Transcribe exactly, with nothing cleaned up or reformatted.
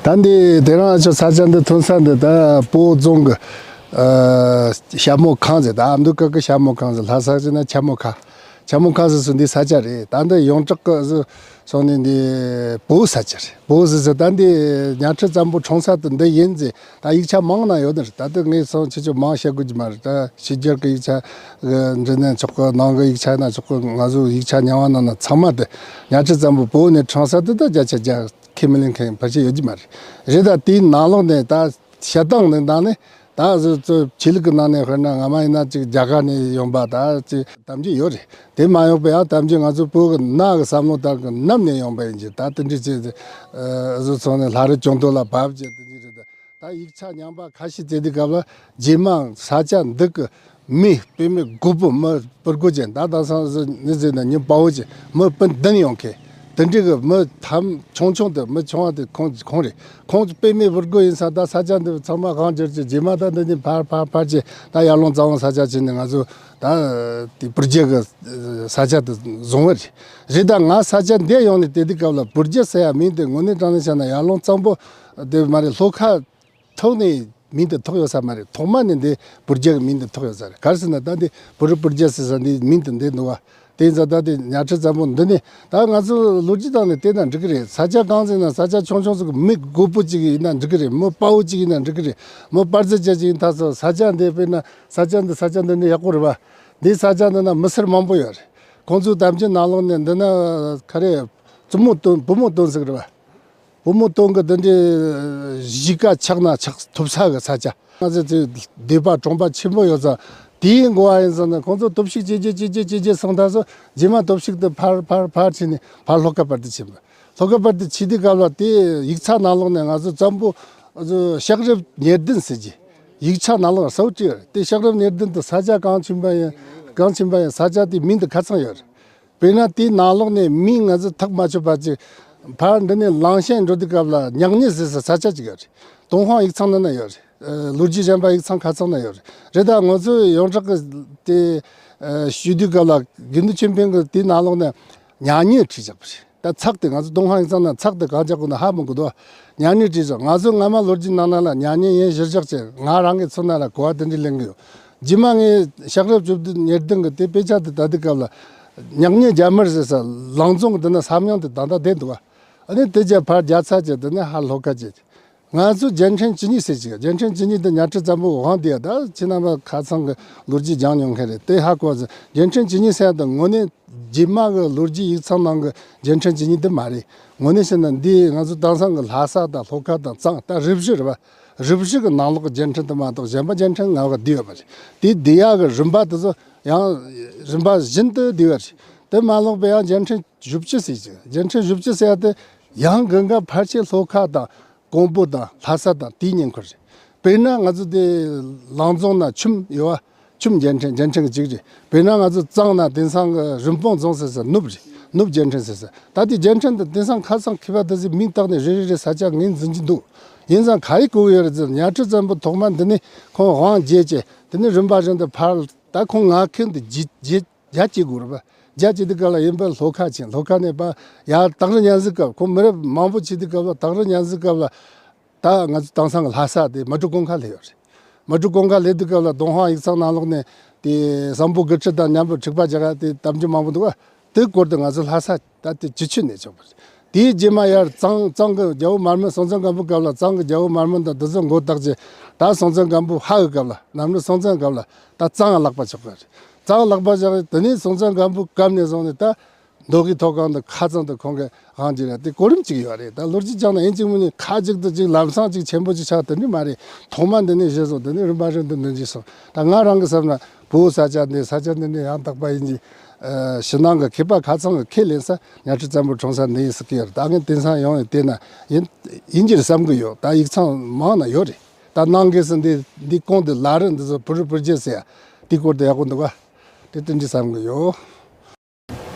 ད་འདི་དེ་རིང་ང་ཚོ་ས་ཆ་འདི་ཐོན་ས་འདི་ད་སྤོ་རྫོང་གི་ཨ་ཤ་མོ་ཁང་ཟེར། ད་ཨ་མདོ་སྐད་ཀྱི་ཤ་མོ་ཁང་ཟེར། ལྷ་ས་ཟེར་ན་ཆ་མོ་ཁ། ཆ་མོ་ཁ་ཟེར་སུ་འདི་ས་ཆ་རེད། ད་འདི་ཡོངས་གྲགས་ཀྱི་སོང་ནས་འདི་སྤོ་ས་ཆ་རེད། སྤོ་ཟེར་ཟེར། ད་འདི་གཉའ་ཁྲི་བཙན་པོ་འཁྲུངས་ས་དེ་འདི་ཡིན་ཟེར། ད་ཡིག་ཆ་མང་ན་ཡོད་ནི་རེད། ད་ལྟ་ངས་སོང་ཁྱེད་ཚོ་མང་བཤད་དགོས་ཀྱི་མ་རེད། ད་ཕྱི་རྒྱལ་གྱི་ཡིག་ཆ་འབྲི་ན་ཆོག་གི། ནང་གི་ཡིག་ཆ་ན་ཆོག་གི། ང་ཚོ་ཡིག་ཆ་རྙིང་བ་ནང་ན་ཚང་མ་དེ་གཉའ་ཁྲི་བཙན་པོ་སྤོ་ནས་འཁྲུངས་ས་དེ་ད་བརྒྱ་ཆ་བརྒྱ་ཁས་མི་ལེན་མཁན་ཕལ་ཆེར་ཡོད་ཀྱི་མ་རེད། རེད། ད་དེའི་ནང་ལོགས་ནས་ད་བཤད་སྟངས་ནི་ནང་ནས་ད་གཟོད་ཚོ་ཆོས་ལུགས་ཀྱི་ནང་ནས་དཔེར་ན་སྔ་མ་ཡིན་ན་ཅིག་རྒྱ་གར་ནས་ཡོང་པ་ད་ཅིག་དམ་རྒྱུ་ཡོད་རེད། དེ་མ་ཡོང་པ་ཡང་དམ་རྒྱུ་ང་ཚོ་བོད་ཀྱི་ནང་གི་བསམ་བློ་ལྟར་གྱི་ནམ་ནས་ཡོང་པ་ཡིན་གྱི། ད་དེ་འདྲ་བྱས་ཏེ་གཟོད་ཚོ་ནས་ལྷ་རི་ཅོང་རྡོ་ལ་བབས་བྱས་དེ་འདྲ་རེད། ད་ཡིག་ཆ་རྙིང་པ་ཁ་ཤས་བཙལ་དུས་སྐབས་ལ་རྗེས་མ་ས་ཆ་འདི་གི་མི་དཔེ་མེད་རྒོད་པོ་མི་སྤུ་རྒོད་ཅན། ད་དེང་སང་ནི་ཟེར་ན་མི་དཔའ་བོ་ཅན། མི་སྤུན་བདུན་ཡོང་མཁན་དེ་འདྲ་གི་མི་ཐམ་ཆུང་ཆུང་དེ། མི་ཆུང་བ་དེ་ཁོང་ཁོང་རེད། ཁོང་དཔེ་མེད་སྤུ་རྒོད་ཡིན་ས། ད་ས་ཆ་འདི་ཚང་མ་དབང་བསྒྱུར་གྱི། རྗེས་མ་ད་འདི་ནས་ཕར་ཕར་ཕར་བྱས་ད་ཡར་ཀླུང་རྩ་བོ་ས་ཆ་ཕྱིན་ནས་ང་ཚོ་ད་དེ་སྤུ་རྒྱལ་གི་ས་ཆ་དེ་བཟུང་བ་རེད། རེད། ད་ང་ས་ཆ་འདི་ཡོང་ནས་བལྟས་དུས་སྐབས་ལ་སྤུ་རྒྱལ་ཟེར་ཡ་མིང་དེ་དངོས་གནས་དྲང་གནས་བཤད་ན་ཡར་ཀླུང་གཙང་པོ་དེ་མ་རེད། ལྷོ་ཁ་ཐོག་ནས་མིང་དེ་ཐོགས་ཡོད་ས་མ་རེད། ཐོག་མ་ནས་འདི་སྤུ་རྒྱལ་གྱི་མིང་དེ་ཐོགས་ཡོད་ས་རེད། ག་རེ་ཟེར་ན་ད་འདི་བོད་རིགས་སྤུ་རྒྱལ་ཟེར་ས་འདི་མིང་དེ་འདི་འདུག་བ། དེ་ཡིན་ཙང་ད་འདི་གཉའ་ཁྲི་བཙན་པོ་འདི་ནི་ད་ང་ཚོ་ལོ་རྒྱུས་སྟེང་ནས་བལྟས་ན་འགྲིག་གི་རེད། ས་ཆ་གང་ཟེར་ན་ས་ཆ་ཆུང་ཆུང་ཟིག་གི་མི་རྒོད་པོ་ཅིག་ཡིན་ན་འགྲིག་གི་རེད། མི་དཔའ་བོ་ཅིག་ཡིན་ན་འགྲིག་གི་རེད། མི་དཔའ་རྩལ་ཅན་ཅིག་ཡིན་ད་སོ། ས་ཆ་འདི་དཔེར་ན་ས་ཆ་འདི་ས་ཆ་འདི་ནི་ཡག་པོ་རེད་བ། འདི་ས་ཆ་འདི་ན་མི་སེར་མང་པོ་ཡོད་རེད། ཁོང་ཚོའི་དམ་རྒྱུད་ནང་ལོགས་ནས་འདི་ན་ག་རེ་བཙུན་མོ་སྟོན་བུ་མོ་སྟོན་ཟིག་རེད་བ། བུ་མོ་སྟོན་གི་འདི་འདྲའི་གཞིས་ཀ་ཆགས་ན་ཆགས་ཐུབ་ས་གི་ས་ཆ། ང་ཚོ་ཚོའི་སྡེ་པ་གྲོང་པ་ཆེན་པོ་ཡོད་ཙང་དེའི་འགོ་བ་ཡིན་ཙང་ནས་ཁོང་ཚོ་སྟོབས་ཤུགས་ཇེ་ཇེ་ཇེ་ཇེ་ཇེ་ཇེ་སོང་ད་སོ། རྗེས་མ་སྟོབས་ཤུགས་དེ་ཕར་ཕར་ཕར་ཕྱིན་ནས་ཕར་ལྷོ་ཁ་བར་དུ་ཕྱིན་པ། ལྷོ་ཁ་བར་དུ་ཕྱིན་དུས་སྐབས་ལ་དེ་ཡིག་ཚང་ནང་ལོགས་ནས་ང་ཚོ་བཙན་པོ་ཨ་ཚོ་ཤག་རིབ་ཉེར་བདུན་ཟེར་གྱི་ཡིག་ཆ་ནང་ལོགས་གསལ་བོ་བྲིས་ཡོད་རེད། དེ་ཤག་རིབ་ཉེར་བདུན་དུ་ས་ཆ་གང་ཕྱིན་པ་ཡིན། གང་ཕྱིན་པ་ཡིན། ས་ཆ་དེའི་མིང་དེ་ཁ་ཚང་ཡོད་རེད། དཔེར་ན་དེའི་ནང་ལོགས་ནས་མིང་ང་ཚོ་ཐག་མ་ཆོད་པ་ཅིག་ཕར་འདི་ནས་ལང་ཤན་འགྲོ་དུས་སྐབས་ལ་ཉག་ཉི་ཟེར་ས་ས་ཆ་ཅིག་ཡོད་རེད། ཏུན་ཧོང་ཡིག་ཚང་ནང་ན་ཡོད་རེད། ཨ་ལོ་རྒྱུས་གཞན་པ་ཡིག་ཚང་ཁ་ཚང་ན་ཡོད་རེད། རེད། ད་ང་ཚོ་ཡོངས་གྲགས་ཀྱི་དེ་ཨ་ཞུ་དུས་སྐབས་ལ་དགེ་འདུན་ཆོས་འཕེལ་གྱི་དེའི་ནང་ལོགས་ནས་ཉག་ཉི་བྲིས་བཞག་པ་རེད། ད་ཚེག་དེ་ང་ཚོ་ཏུན་ཧོང་ཡིག་ཚང་ན་ཚེག་དེ་གང་རྒྱག་དགོས་ན་ཧ་མི་གོ་དོ། ཉག་ཉི་བྲིས་བཞག་ང་ཚོ་སྔ་མ་ལོ་རྒྱུས་ནང་ན་ལ་ཉག་ཉི་ཡིན་གཞིར་བཞག་ཅིག་ང་རང་གི་ཚོ་ན་ལ་གོ་བ་དེ་འདྲ་ལེན་གི་ཡོད། རྗེས་མ་ངས་ཤག་རབ་བཅུ་བདུན་ཉེར་བདུན་གི་དེ་དཔེ་ཆ་དེ་ལྟ་དུས་སྐབས་ལ་ཉག་ཉི་རྒྱ་དམར་ཟེར་ས་ལང་རྫོང་གི་དེ་ན་ས་མིང་དེ་ད་ལྟ་བསྡད་འདུག་ཨ་ནི་དེ་རྒྱ་ཕར་རྒྱ་ཚ་བྱས་དེ་ནས་ཧ་ལྷོ་ཁ་བྱས། ང་ཚོ་རྒྱལ་ཕྲན་བཅུ་གཉིས་ཟེར་གྱི། རྒྱལ་ཕྲན་བཅུ་གཉིས་དེ་གཉའ་ཁྲི་བཙན་པོ་དབང་དེ་ཡ། ད་ཁྱེད་རྣམ་པ་ཁ་ཚང་གི་ལོ་རྒྱུས་སྦྱངས་མྱོང་མཁན་རེད། དེ་ཧ་གོ་ཟེར། རྒྱལ་ཕྲན་བཅུ་གཉིས་ཟེར་ཡ་དེ་དངོས་གནས་རྗེས་མ་གི་ལོ་རྒྱུས་ཡིག་ཚང་ནང་གི་རྒྱལ་ཕྲན་བཅུ་གཉིས་དེ་མ་རེད། དངོས་གནས་བཤད་ན་འདི་ང་ཚོ་དེང་སང་གི་ལྷ་ས་དང་ལྷོ་ཁ་དང་གཙང་ད་རུ་བཞི་རེད་བ། རུ་བཞི་གི་ནང་ལོགས་ཀྱི་རྒྱལ་ཕྲན་དེ་མ་གཏོགས་གཞན་པ་རྒྱལ་ཕྲན་ལྔ་བ་བསྡུས་ཡོད་པ་རེད། དེ་བསྡུ་ཡག་གི་རིམ་པ་དེ་ཚོ་ཡང་རིམ་པ་བཞིན་དུ་བསྡུས་པ་རེད། དེ་མ་ལོག་པའི་ཡང་རྒྱལ་ཕྲན་བཞི་བཅུ་ཟེར་གྱི། རྒྱལ་ཕྲན་བཞི་བཅུ་ཟེར་ཡ་དེ་ཡང་གི་འགའ་ཕལ་ཆེར་ལྷོ་ཁ་དང་ཀོང་པོ་དང་ལྷ་ས་དང་དེའི་ཉེ་འཁོར་རེད། དཔེར་ན་ང་ཚོ་དེ་ལང་རྫོང་ན་ཁྱུམ་ཡོད་བ། ཁྱུམ་རྒྱལ་ཕྲན་རྒྱལ་ཕྲན་གྱི་གཅིག་རེད། དཔེར་ན་ང་ཚོ་གཙང་ན་དེང་སང་གི་རིན་སྤུངས་རྫོང་ཟེར་ས་ནུབ་རེད། ནུབ་རྒྱལ་ཕྲན་ཟེར་ས། ད་དེ་རྒྱལ་ཕྲན་དེ་དེང་སང་ཁ་སང་མཁས་པ་དེ་ཚོས་མིང་བཏགས་ནས་རེ་རེ་རེ་ས་ཆ་ངོས་འཛིན་གྱི་འདུག་ཡིན་ཙང་ག་རེ་གོ་གི་ཡོད་རེད་ཟེར་ན་གཉའ་ཁྲི་བཙན་པོ་ཐོག་མ་འདི་ནས་ཁོང་དབང་བརྒྱུད་བྱས་དེ་ནས་རིམ་པ་བཞིན་དུ་ཕར་ད་ཁོང་མངའ་ཁུལ་འདི་བརྒྱུད་བརྒྱུད་རྒྱ་བསྐྱེད་དགོས་རེད་པ། རྒྱ་བསྐྱེད་དུས་སྐབས་ལ་ཡིན་པ་ལྷོ་ཁ་ཕྱིན། ལྷོ་ཁ་ནས་པ་ཡར་སྟག་རི་གཉན་གཟིགས་སྐབས་ཁོང་མི་རབས་མང་པོ་ཕྱིན་དུས་སྐབས་ལ་སྟག་རི་གཉན་གཟིགས་སྐབས་ལ་ད་ང་ཚོ་དེང་སང་གི་ལྷ་ས་དེ་མལ་གྲོ་གུང་དཀར་སླེབས་ཡོད་རེད། མལ་གྲོ་གུང་དཀར་སླེབས་དུས་སྐབས་ལ་ཏུན་ཧོང་ཡིག་ཚང་ནང་ལོགས་ནས་དེ་བཟང་པོ་དགུ་ཁྲི་དང་མཉམ་པོ་འཁྲུག་པ་རྒྱག་ཡ་དེ་གཏམ་རྒྱུད་མང་པོ་འདུག་བ། དེ་སྐོར་དུ་ང་ཚོ་ལྷ་ས་ད་དེ་ཇེ་ཆུང་ནས་ཆོག་པ་རེད། དེའི་རྗེས་མ་ཡར་གཙང་གཙང་གི་རྒྱལ་པོ་མར་མེ་སྲོང་བཙན་སྒམ་པོའི་སྐབས་ལ་གཙང་གི་རྒྱལ་པོ་མར་མེ་དང་དེ་ཚོ་མགོ་བཏགས་རྗེས་ད་སྲོང་བཙན་སྒམ་པོ་ཧ་གི་སྐབས་ལ་མར་མེ་སྲོང་བཙན་སྐབས་ལ་ད་གཙང་ལག་པ་ཆོག་པ་རེད། གཙང་ལག་པ་བཞག་དེ་ནས་སྲོང་བཙན་སྒམ་པོའི་སྐབས་ནས་བཟུང་ནས་ད་མདོ་དབུས་མཐོ་སྒང་དུ་ཁ་ཚང་དུ་ཁོང་གི་དབང་བསྒྱུར་ཡ་དེ་གོ་རིམ་གཅིག་ཡོད་རེད། ད་ལོ་རྒྱུས་སྦྱངས་ན་ཡིན་གཅིག་མིན་གཅིག་ཁ་ཅིག་ཏུ་ཅིག་ལམ་སང་ཅིག་ཆེན་པོ་ཅིག་ཆགས་དེ་འདྲ་མ་རེད། ཐོག་མ་འདི་ནས་བཤད་སོང་། དེ་ནས་རིམ་པ་རིམ་དུ་འདོན་གྱི་སོང་། ད་ང་རང་གི་བསམ་ན་བོད་ས་ཆ་འདི་ས་ཆ་འདི་ནས་ཡང་དག་པ་ཡིན་གྱི། ཨ་ཕྱི་ནང་གི་མཁས་པ་ཁ་ཚང་གི་ཁས་ལེན་ས་གཉའ་ཁྲི་བཙན་པོ་འཁྲུངས་ས་འདི་ཡིན་ཟེར་གྱི་ཡོད་རེད། ད་ངས་དེང་སང་ཡོང་ནས་བལྟས་ན་ཡིན་ཡིན་གྱི་རེད་བསམ་གྱི་ཡོད། ད་ཡིག་ཚང་མང་ན་ཡོད་རེད། ད་ནང་སྒོས་སུ་འདི་འདི་གོང་དུ་ལ་རི་འདི་ཚོ་བུ་རི་བུ་རྗེ་ཟེར་ཡ་འདི་སྐོར་དུ་ཡག་པོ་འདུག་ག་དེ་དེ་འདྲ་བསམ་གྱི་ཡོད།